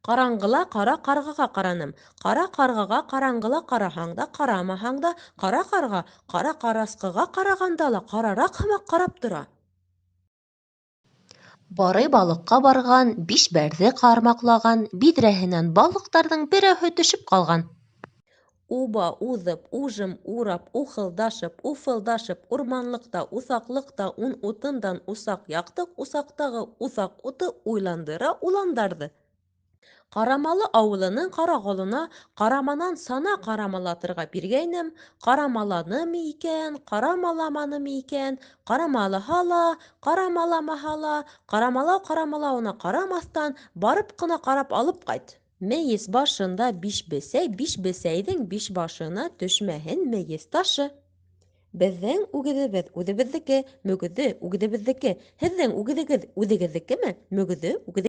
Ҡараңғыла ҡара ҡарғаға ҡараным. Ҡара ҡарғаға ҡараңғыла ҡараһаң да, ҡарамаһаң да, ҡара ҡарға ҡара ҡарасҡыға ҡарағанда ла ҡарараҡ һымаҡ ҡарап тора. Барый балыҡҡа барған, биш бәрҙе ҡармаҡлаған, биҙрәһенән балыҡтарҙың берәүһе төшөп ҡалған. Уба уҙып, ужым урап, ухылдашып, уфылдашып, урманлыҡта, уҫаҡлыҡта ун утындан усаҡ яҡтыҡ, усаҡтағы уҫаҡ уты уйландыра уландарҙы. Ҡарамалы ауылының Ҡарағолона ҡараманан сана ҡарамалатырға биргәйнем, ҡарамаланымы икән, ҡарамаламанымы икән, ҡарамалаһа ла, ҡарамаламаһа ла, ҡарамалау-ҡарамалауына ҡарамаҫтан, барып ҡына ҡарап алып ҡайт. Мейес башында биш бесәй, биш бесәйҙең биш башына төшмәһен мейес ташы. Беҙҙең үгеҙебеҙ үҙебеҙҙеке, мөгөҙө үгеҙебеҙҙеке. Һеҙҙең үгеҙегеҙ үҙегеҙҙекеме, мөгөҙө үгеҙегеҙҙекеме?